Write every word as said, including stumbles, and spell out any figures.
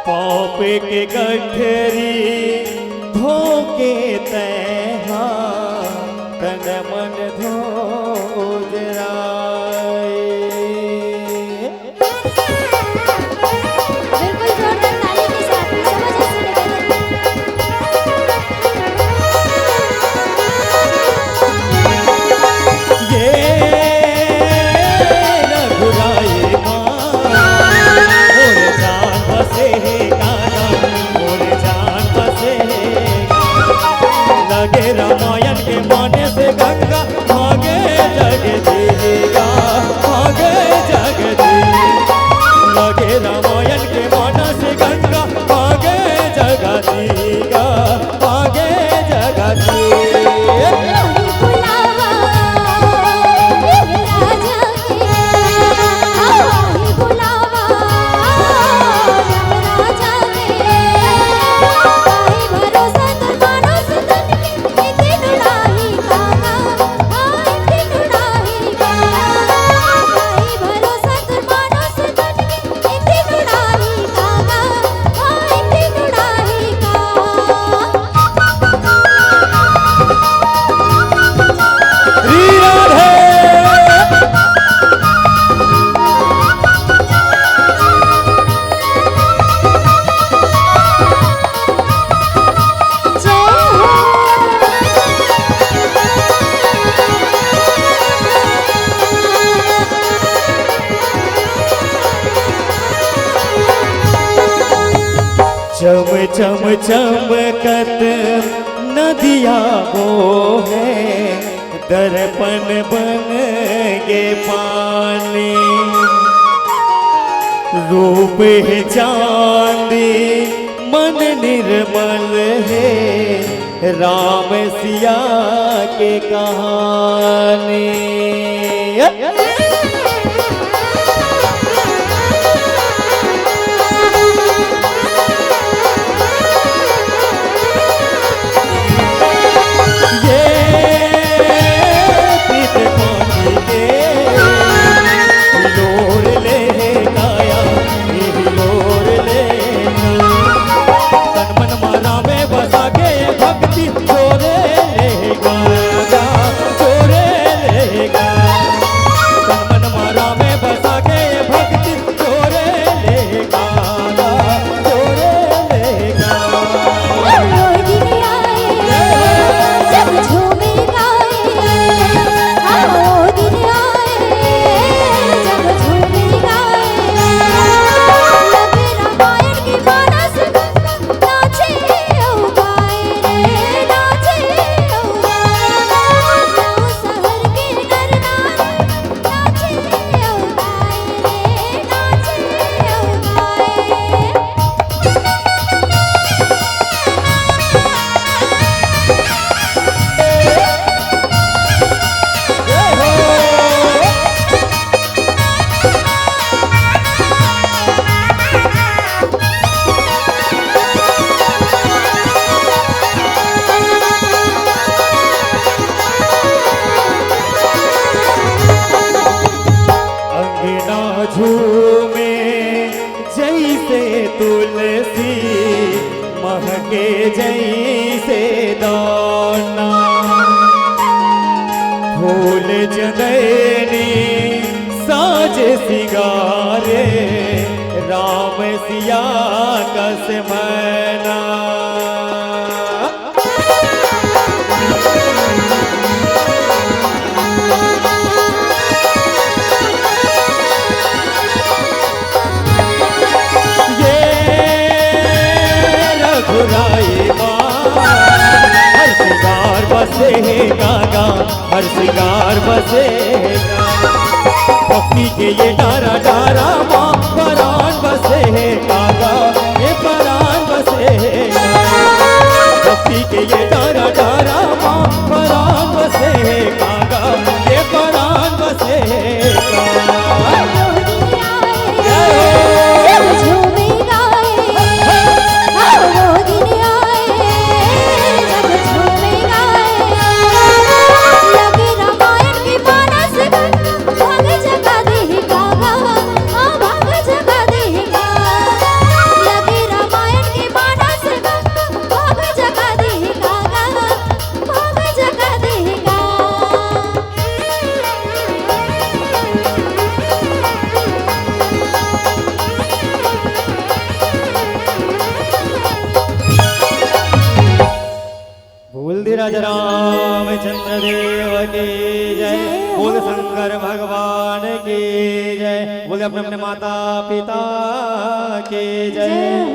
पाप के गठरी धोके तैहा तन मन धो जराए। बिल्कुल जोरदार ताली के साथ में समझ से निवेदन। ये रघुराई माँ, मोर जान बसे हे गाना, मोर जान बसे हे। लगे रामायण के माने से गंगा, भागे जगदीगा, भागे जगदीगा। लगे रामायण के माने से गंगा, भागे जगदीगा, भागे जगदीगा। चम चम चमकत नदिया बोहे, दर्पण बन गे पानी। रूप हे चांदी, मन निर्मल हे, राम सिया के कहानी। ये प्रीत पानी के हिलोर ले काया, ये हिलोर ले। तन मन मा रामे बसा के भक्ति जोरे ले गाया, जोरे ले गाया। तन मन मा रामे बसा के भक्ति जोरे ले गाया, जोरे ले गाया। अंगना झूमे जैसे तुलसी, महके जैसे दाना। फूल चंदैनी साज सिंगारे, राम सिया कस मैना। ये रघुराई माँ, हर सिंगार बसे हे गागा, हर सिंगार बसे हे गागा। भक्ति के ये डारा डारा माँ, परान बसे हे गागा, ये परान बसे हे गागा। भक्ति के ये डारा डारा माँ, परान बसे हे गागा, ये परान बसे हे गागा। चंद्रदेव की जय। बोल शंकर भगवान की जय। बोले अपने अपने माता पिता की जय।